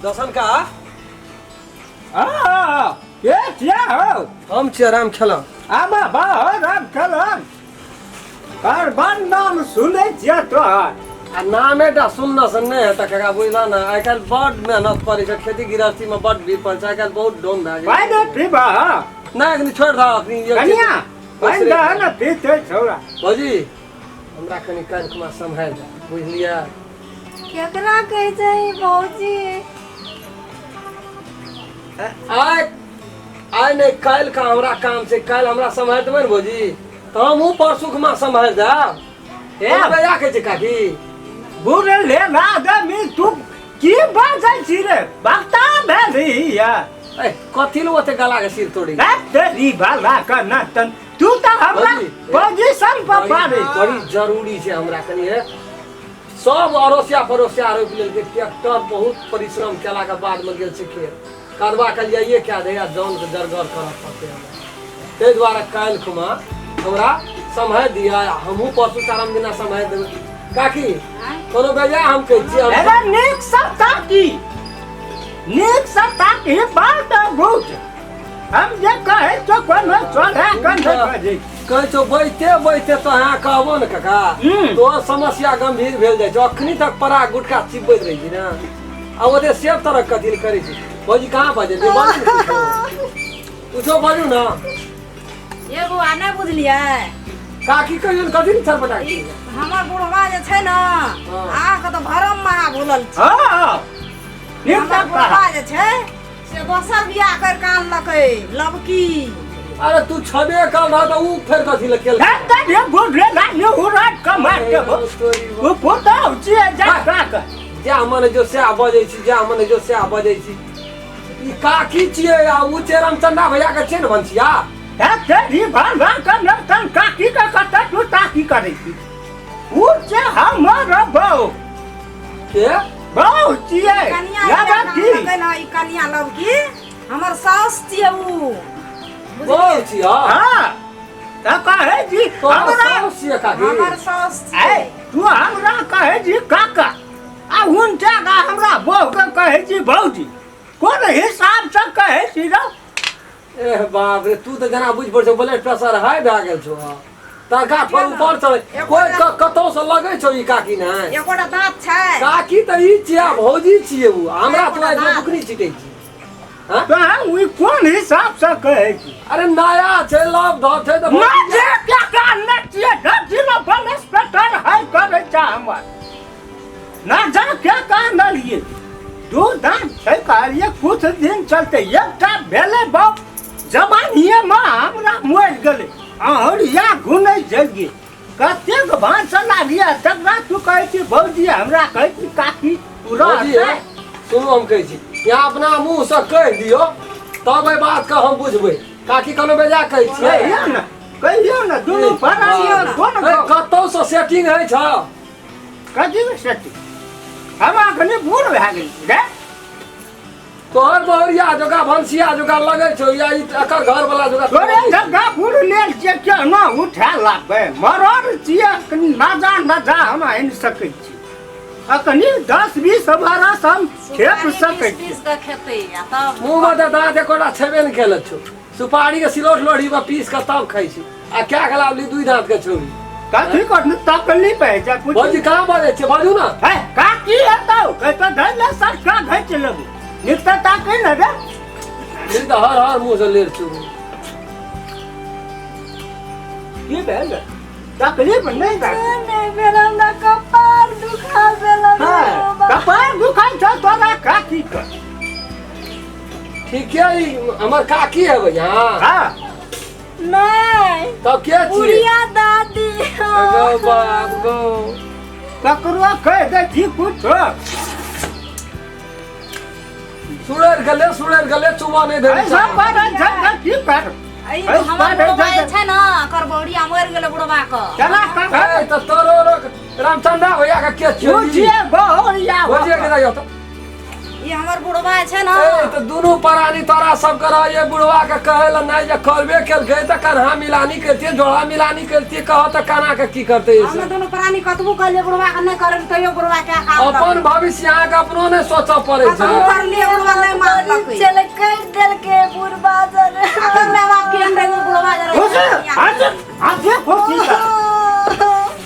दर्शन का हाँ, के छिया हो? हम छियै राम खेला। आबा बा हो राम खेलन। करबन नाम सुनै छियै तोहर। आ नामे टा सुनना से नहि हेतै काका, बुझला ने? आइ काल्हि बड मेहनत पड़ै छै, खेती गृहस्थी में बड भीड़ पड़ै छै, आइ काल्हि बहुत डोम भए गेल। पानि पीबह? नहि, एखनी छोड़ि दह एखनी। कनिया, पानि दह ने, पीते छौड़ा। भौजी, हमरा कनि काल्हि खुमा सम्हारि दे, बुझलियै? केकरा कहै छै भौजी? आइ आइ नहि, काल्हि का हमरा काम छै। काल्हि हमरा सम्हारि देबै ने भौजी, तऽ हमहूँ परसू खुमा सम्हारि देब। ए। कोनो बेजा कहै छै काकी? बुढ़ ले आदमी, तू की बाजै छी रे? बक्ता भेलही या? ए, कथी लए ओते गला के सिर तोड़ी? तेरी भला का नतन, तू तऽ हमरा भौजी, पोजीशन पर पारे। बड़ी जरूरी छै हमरा कनि। हे, सब अड़ोसिया पड़ोसिया रोपि लेलकै ट्रैक्टर, बहुत परिश्रम केलाके बादमे गेल छै खेत कदवा के लिए कए दे आ जौनके जरगर करऽ पड़तै हमरा। ताहि दुआरे काल्हि खुमा हमरा सम्हारि दिअ, आ हमहूँ परसू चारम दिना सम्हारि देबै। काकी, कोनो बेजा हम कहै छियै हम? अरे, नीक सँ ताकी, नीक सँ ताकी, बात बुझ। हम जे कहै छौ कोनो चढ़ा कऽ नहि बजै। कहै छौ बैठते बैठते तो अहाँ कहबो ने काका, तोहर समस्या गंभीर भेल जाइ छौ। अखनी तक परा गुटखा चिबैत रहै छी ने, आ ओते सेब तरह कथी लए करै छी? भौजी, कहाँ बजेलियै? बाजू ने कुछो, कुछो बाजू ने। ये बौआ, नहि बुझलियै? काकी, कहियो ने कथी ने छटपटा ई हमर बुढ़वा जे छै ने, अहाँके तऽ भरम महा भूलल छै। हँ, नीक हमर सँ बुढ़वा जे छै से दोसर बियाह करि कऽ आनलकै लबकी। अरे, तू छबे कर रह तऽ ऊ फेर कथी लए केलकै? हे बुढ़ ले उड़ाट कमार के हो। ओ पुतहु छियै जा काक। जा मन जो सएह बजै छी, जा मन जो सएह बजै छी। ई काकी छियै आ ऊ छै रामचंदा भैया के छियै ने भनसिया। हे तेरी भला के नर्तन, काकी के कतऽ तू ताकी करै छी? उ छै हमर बहू। के? बहू छियै। कनिया लबकी। आनलकै ने ई कनिया लबकी, हमर साउस छियै ऊ। बहू छियै? हाँ, तऽ कहै छी तोहर हमरा साउस छियै काकी? हमर साउस ऐ छियै। तू हमरा कहै छी काका आ हुनका का हमरा बहू के कहै छी भौजी, कोन हिसाब से कहै छी रौ? एह बाप रे, तू तऽ जेना बुझि पड़ै छौ ब्लड प्रेशर हाई भए गेल छौ। तरका ठोर ऊपर चढ़े कोइ कतौ से लगै छौ ई काकी ने? एकोटा दाँत छै? काकी तऽ ई छियै आ भौजी छियै ऊ। हमरा तू आइ बुकनी छिटै छी? हाँ? तऽ ओ कोन हिसाब से कहै छी? अरे, नया छै, लव धव छै तऽ। ना जे काका ने छियै दर्जिलो ब्लड प्रेशर हाई करै छै हमर। ना जा के कानलियै, दू दाँत छै, कहलियै कुछ दिन चलते। एकटा भेलै बाप जवानिए मे हमरा मरि गेलै। अहूँ या घुनै जइयै कतेक भाँस लागैया, तकरा तू कहै छी भौजी, हमरा कहै छी काकी, तू रह। भौजी, हे, सुनू, हम कहै छी यहाँ अपना मुँह से कहि दियौ तब एहि बात के हम बुझबै। काकी, कोनो बेजा कहै छियै? कहियौ ने, कहियौ ने, दुनू परानी कोन? ए, कतौ से सेटिंग होइ छ? कथी के सेटिंग? हम अखने बूढ़ भए गेली रे। तोहर बहुरिया जोका भनसिया जोका लगै छौ या ई एकर घर वाला जोका? तोरे जगह बूढ़ लेल छियै, केना उठा लाबै? मरल छियै अखनी, नजा नजा हम आनि सकै छी। अखनी 10-20 बरस हम खेप सकै पीस छी। पीस कऽ खेतै आ तब मुँह में तऽ दाँत एकोटा छेबे नहि केलक छौ। सुपारी के सिलौट लोढ़ी में पीस के तब खाइ छी आ क्या खेला ली दुई दाँत के छोड़ी। कथी करनी तकलीफ है जा कुछ? भौजी, कहाँ बजै छियै? बाजू ने। है काकी हेतौ कहतो धैल सरका घैच लेबू, नीक तऽ ताकै ने रे। ई तऽ हर हर मुँह से लेर छौ। की भेल? तकलीफ नहि भेल? नहि भेल, हमरा कपार दुखा भेल। हाँ, कपार दुखाइ छौ तोरा काकी के? ठीक है, ई हमर काकी है भैया? हाँ। नहि। तब के छियै? बुढ़िया दादी। गौ बाप गौ। ककरो कहि दै छी कुछो? सुड़ैर गेलै, सुड़ैर गेलै, चुमा नहि देबै। ऐसा पर छै तऽ की कर? ई हमर बुढ़वा जे छै ने, एकर बहुरिया मरि गेलै बुढ़वा के। चला कर। ए, तऽ तोरो रोक रामचंद्र भैया के के छियै? बुझिए बहुरिया। भौजी के जाइयो तऽ ई हमर बुढ़वा छै ने। ए तऽ दुनू प्राणी तोरा सब के रहै बुढ़वा के कहै लए नहि जे करबे केलकै तऽ कन्हा मिलानी करितियै, जोड़ा मिलानी करितियै, कह तऽ केना के की करतै? हम दुनू प्राणी कतबो कहलियै बुढ़वा के नहि करे, तैयो बुढ़वा के काम अपन भविष्य अहाँके अपनो नहि सोचऽ पड़ै छै। कतबो करलियै बुढ़वा नहि मानलकै। चल करि देलकै बुढ़बा जरे। अपन माय बाप केहन रहै बुढ़वा जरे। खुशी हंसे हंसे खुशी से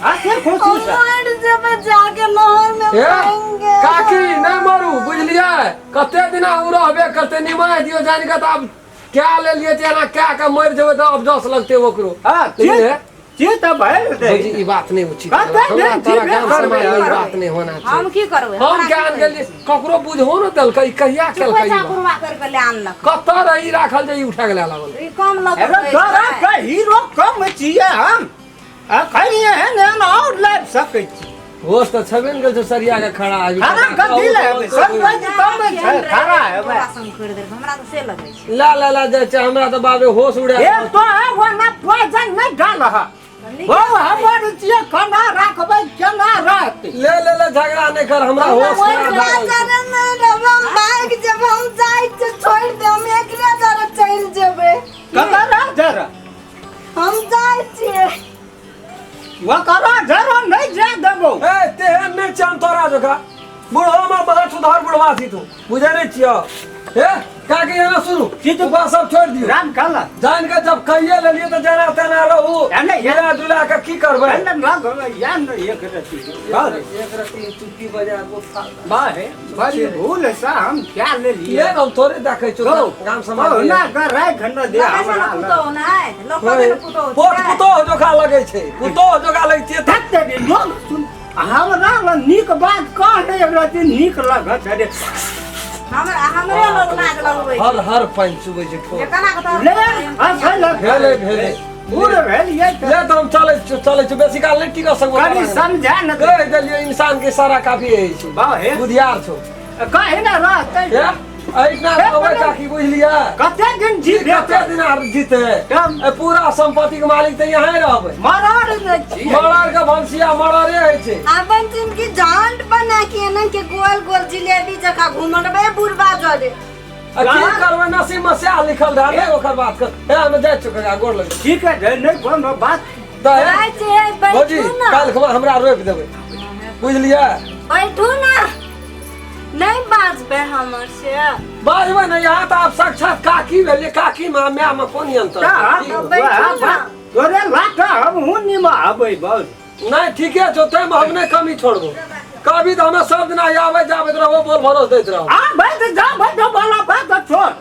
हंसे खुशी से मर जेबै जाके नहर में ए, पाएंगे। काकी नहि मरू, बुझलियै? कते दिना ओ रहबे करतै, निमाहि दियौ जानि कऽ। तऽ आब कए लेलियै तऽ एना कए कऽ मरि जेबै तऽ अफजस लगतै ओकरो। हां, लेकिन जी तऽ भइल दे। भौजी, ई बात नहि उचित। कते हमरा दिन तोरा जीबे गाम करबै समाज मे ई यार? बात नहि होना हम छै। की करबै? हम हमरा की ज्ञान करबै? गेलियै, ककरो बुझहो ने देलकै। ई कहिया केलकै ई पैसा बात? बुढ़वा कर के ले आनलक। कतऽ रही राखल जे ई उठा के लए लागल? ई कम अरे लगै तोरा के हीरो कम छियै हम, अखन एहन एहन और लाबि सकै छी। होश तऽ छेबे ने करै छौ, सरिया के खड़ा आबि। खड़ा कथी लए हेबै? सब पैसा कम छै, खड़ा हेबै। हमरा तऽ से लगै छै। ला ला ला जाइ छै, हमरा तऽ बाप रे होश उड़ा। एक तो है ओना poison नहि डालह। ओ हमर छियै, केना राखबै, केना रहतै? ले ले ले, झगड़ा नहि कर, हमरा होश खराब भए गेल छै। जरे नहि रहबै, हम भागि जेबै। हम जाइ छियै, छोड़ि दे, हम एकरे जरे चलि जेबै। ककरा जरा? हम जाइ छियै। ओकरा जरा नहि जाय देबौ। ए, तेहन नहि छै हम तोरा जकाँ बुढ़वा में बहुत सुधार बुढ़वा छी, तू बुझै नहि छियौ। हे काकी, एना सुनू, की तू बात सब छोड़ि दियौ। राम कहला जान के जब कहिए लेलियै तऽ जेना तेना रहू। एने मिला जुला के की करबै? एने लग या ने एक रति बाह रे, एक रत्ती चुटकी बजा बहुत फालतू। बाह रे, बड़ी भूल से हम क्या लेलियै। ये हम थोड़े देखै छियौ गाम समाज मे। कहुना के राखि न दे लगै छै हमरा ने लग। पुतोहु नहि लोक कहतै ने पुतोहु पोत छै। पुतोह जोखा लगै छै, पुतोह जोखा लगै छै। धत् तेरी, लोग सुन हमरा लग नीक बात कह नहि एकरा नीक लगत रे। हमरा हमरे लोग लाज लगबै छै। हर हर पानि चुबै छै ठोर। जे केना के तोहर ले हँसै लग। भेलै भेलै। बूढ़ भेलियै तऽ ले तऽ हम चलै छियौ, चलै छियौ, बेसी काल नहि टिकऽ सकबो। कनि समझा न दे। कहि देलियै, इंसान के सारा काफी अछि। बाह हे। बुधियार छौ। कहे ने रहतै। हे, एहिना कहबै काकी, बुझलियै? कते दिन जीबे? कते दिन आर जीते? तब? ए, पूरा संपत्ति के मालिक तऽ यहाँ रहबै। मरर नहि छी। मरर के भनसिया मररे होइ छै। अपन जिनकी झांट बना के एना के गोल गोल जिलेबी जकाँ घुमलबै बुढ़बा जरे। आ की करबै, नसीब में सएह लिखल रहलै, ओकर बात कर। हे, हम जाइ छियौ काका, गोर लगै। ठीक है, नहि कोनो बात। तऽ हे, जाइ छियै, भौजी, बैठू ने। काल्हि खुमा हमरा रोपि देबै, बुझलियै? बैठू ने, नहि बाजबै हमर से। बाजबै ने, यहाँ तऽ आब साक्षात काकी भेलियै। काकी मे माय मे कोन अंतर छै? की? बैठू ने। तोरे लाटा हमहूँ निमाहबै बस। नहि, ठीके छौ, ताहिमे हम नहि कमी छोड़बो। कभी तऽ हमे सब दिना आबै जाबैत रहबो, बोल भरोस दैत रहबो। आ बैठ जा, बैठ वाला बात छोड़।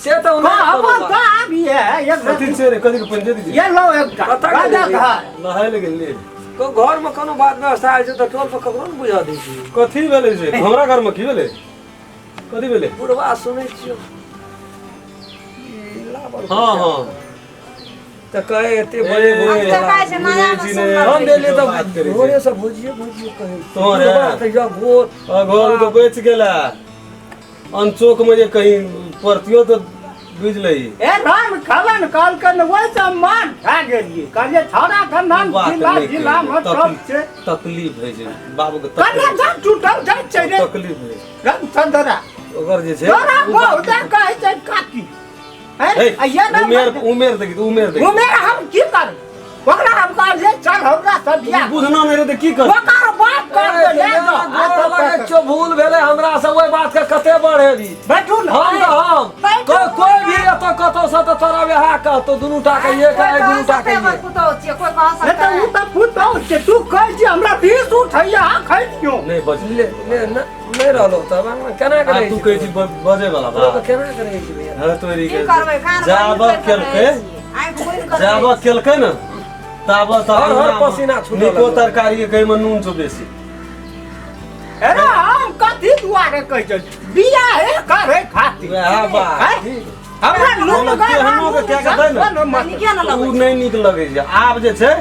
से तऽ नहि कहबो कोनो तऽ बात। आबिए एक कथी छै रे? कथी के पानि दे दीजिए? ये लो एकटा कतऽ राजा गेलियै? घर नहाय लए गेलियै। को घर में कोनो बात व्यवस्था होइ छै तऽ टोल पर ककरो ने बुझऽ दै छी। कथी भेलै से हमरा घर में की भेलै? कथी भेलै? बुढ़वा सुनै छियौ ई लाबर। हाँ हाँ। तऽ कहे एते ए, बजे ए, हम तऽ कहै छै नया मे जी सुन्दर नहि। हम देलियै बात तऽ करै छै। भोरे से भोजिए भोजिए कहै छै। तोहरे? बुढ़वा तऽ या भोर आ घर तऽ बचि गेला, अनचोक में जे कहीं पड़तियो तऽ बुझि लही। ए राम खलन कहलकन, ओहि से मार खा गेलियै। कहलियै छौड़ा के नाम बात जिला नहि जिला मे कहियौ। सब छै। तकलीफ होइ छै बाबू के। कने तकलीफ जा टूटल जाइ छै रे। तकलीफ होइ छै। रामचंद्रा ओकर जे छै तोरा ओ बात बहुत कहै छै काकी। हैं? हे, आ ये ना उमेर उमेर देखी, उमेर देखी। उमेर हम की करब? ओकरा हम कहलियै चल हमरा से बियाह। बुझना नहि रहै तऽ की कर? ओकर बाप कर के ले जाओ। गोर लगै छियौ, भूल भेलै हमरा से, ओहि बात के कते बढ़ेबी? बैठू ने। हम तऽ हम बैठू। कोई भी एतऽ कतौ से तऽ तोरा वएह कहतौ, दुनू टा के एक कोई है, कह दुनू टा के सकतै हमर एक। पुतोहु छियै, कोई कह नहि तऽ ओ सकतै? तऽ पुतहु छै, तू कहै छी हमरा बीस उठैया खाइ दियौ। नहि बज ले ले न नहि रहलो तब केना आ करै तू कहै छी बजै वाला तऽ बात केना करै छी भैया? हँ तोरी की के करबै, कान जाबऽ बन्द करि कऽ केलकै रहै छियै। आँखि बन्द कऽ जाबऽ रहै छियै। केलकै ने ताबऽ तऽ हर हर अंगनामे पसीना छूटऽ नीको लगल। तरकारी के कहैमे नून छौ बेसी। अरे हम कथी दुआरे कहै छै बियाहे करे खातिर? वएह बात। हैं? हमरा नून कोनो केहनो के कए के दै ने। तऽ नीके ने ओ लगै छै। नहि नीक लगै छै। आब जे छै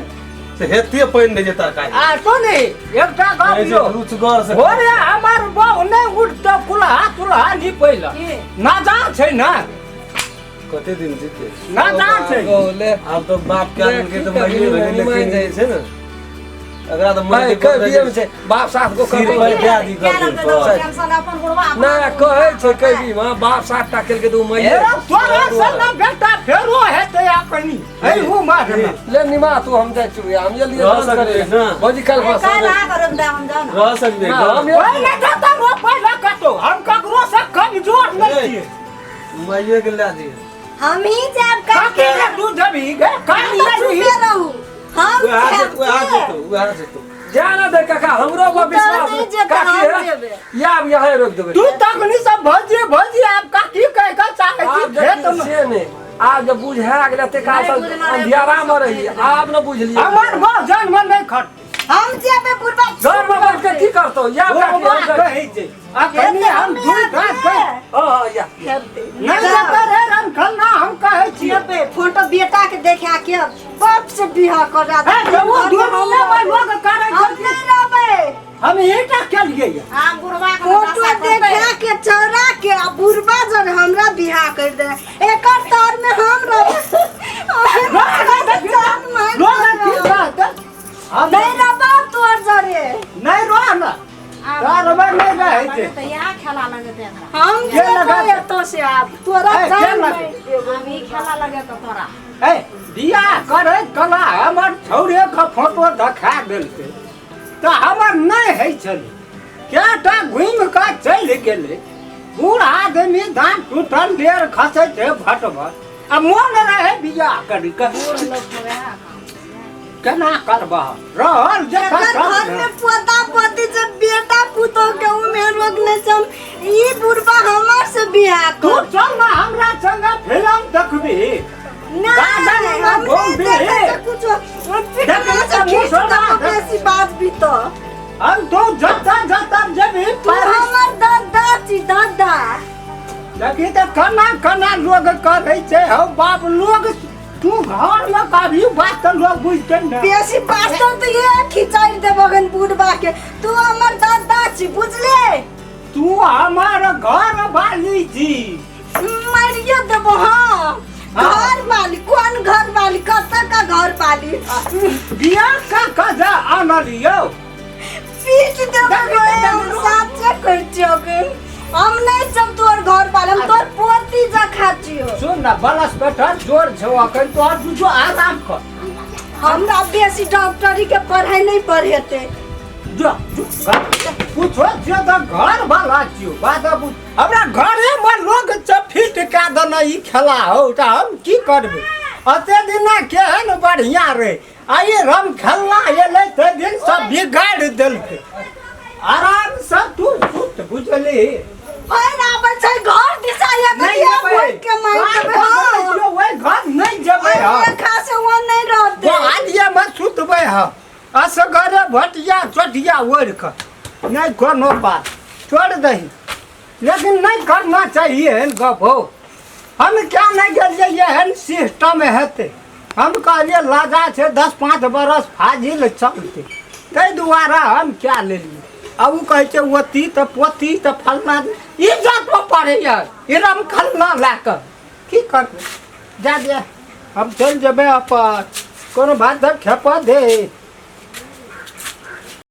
से हेते पानि दै छै तरकारी। आ सुनी एकटा गप कहै छै यौ, रुचगर से। भोरे हमर बहु नहि उठतौ कुल्हा तुल्हा निपैला की? नाजा छै ने। कते दिन जीते? नाजा छै। गो ले आब तऽ बाप के आदमी के तऽ की माइये करी, भेलै, निमाहि लेकिन जाइ जे छै ने एकरा तऽ मैं मरके कह बिये में छै बाप सात गो सिर करबै पर दए दी क्या गर्दन लगतै पर। टेंशन अपन बुढ़वा अपना ना कहै छै कह माँ बाप सात टा केलकै तऽ ओ मैये ए तोरा से ना बेटा फेरो हेतै अखनी है उमर में ले निमा तू हम जाइ छी हम ये लिए रह डांस सकबै करे ना। भौजी काल्हि काल्हि फंसा अहाँ रोपि देब हम जाउ ने रह सकबे ना, हम घर। ओहि नहि देता रोपै लए कतौ हम ककरो से कमजोर नहि छियै माइये के लए दिहे हम ही जाब काकी के दूध देबही गे काली हम तो चुपे रहू हम उएह जायब जेतौ उएह के? जेतौ उएह जेतौ जा ना दे काका हमरो पर विश्वास नहीं जेतै, काकी हम है जेबै। या अब यहाँ रोक देबै तू तखनी सब भौजी भौजी आब काकी कह के चाहे छी आब खेत देखियौ में से नहि आब जब बुझा गेलै एते काल नहि तक बुझना रहै, अंधियारा मे रही आब न बुझलियै हमर भोजन में नहीं खट हम जेबै बुढ़बा घर में बैठ के की करतौ या काकी वो हम जाइ- कहै छै अखनी हम दू घास कह हँ हँ या नहीं जेतै रे रमखलना हम कहै छियै जेबै फोटो बेटा के देखा के बाप से बियाह करा हे तऽ ओ दुनिया में लोग करै हम छै नहीं रहबै हम ईटा केलियै हम बुढ़वा के फोटो दशा करबै। देखा के चौरा के आ बुढ़बा जन हमरा बियाह कर दे एकर तर में हम रहबै लोग की कहतै हम नहीं रहबै तोर जरे नहीं रह ना तार में नहीं रहै छै तऽ इएह खेला लगेतै एकरा हम के लगा जेबै एतऽ से आब तोरा ए, के जान लगा? नहीं देबौ। हम ई खेला लगेतौ तोरा ए बियाह करै कला हमर छौड़े के फोटो देखा देलकै तऽ हमर नहि होइ छलै कएटा घुमि कऽ चलि गेलै बूढ़ आदमी दाँत टूटल डेर खसै छै भट भट आ मोन रहै बियाह करी के बूढ़ लोक के वएह काम केना करबह रहल जे एकर घर में पोता पोती जे बेटा पुतोह के उमेर रोक नहीं छम ई बुढ़बा हमर से बियाह तू कर चल ना हमरा संगे फिल्म देखबी ना गार्डन में हम नहीं घूमबी। देखे के कुछो देखी से तऽ खींच मुँह के सोना। बेसी बात भी तो हम तू जतऽ जतऽ जेबी तू पेरिस हमर दादा छी दादा देखी तऽ केना केना लोग करै छै हौ बाप लोग तू घर में कभी बात तऽ लोग बुझतै ने बेसी बात तो ये खिंचाई देबगन बुढ़बा के तू हमर दादा छी बुझले तू हमर घर वाली छी मारियो देबो हाँ घर वाली कौन घर वाली कत का घर वाली बियाह का कजा आनलियौ पीट देबो हम साचे कहै छियौ के हम नहीं जब तोर घर वाले हम तोर पोती जा खाचियो सुन ना बलस बैठल जोर छौ अखन तोहर तू जो आराम कर हमरा बेसी डॉक्टरी के पढ़ाई नहीं पढ़ेते जो जो पूछो छियो तऽ घर वाला छियो बात बुझ हमरा घरे में लोग फिट कए देने ई खेला हौ तऽ हम की करबै अते दिना केहन बढ़िया रहे आ ई रम खेलना एलै ताहि दिन सब बिगाड़ि देलकै आराम से तू सुत बुझली फेर आबै छै घर दिशा या नहि कहिया जेबै। भोज के मारि घर देबै पर हँ छियौ, ओहि घर नहि जेबै हम ओहि खा से ओ नहि रहतै गोहालिए मे सुतबै हम असगरे भटिया चटिया ओढ़ि कऽ नहि कोनो बात छोड़ दही लेकिन नहि करना चाहिए एहन गप हो हम क्या नहि गेलियै एहन सिस्टम हेतै हम कहलियै लाजा छै 10-5 बरस फाजिल चलतै ताहि दुआरे हम क्या लेलियै आ ओ कहै छै ओती तऽ पोती तऽ फलना इज्जत पड़ैए ई रमखलना लए कऽ की करबै जा दे हम चलि जेबै अपन कोनो बात खेपऽ दे।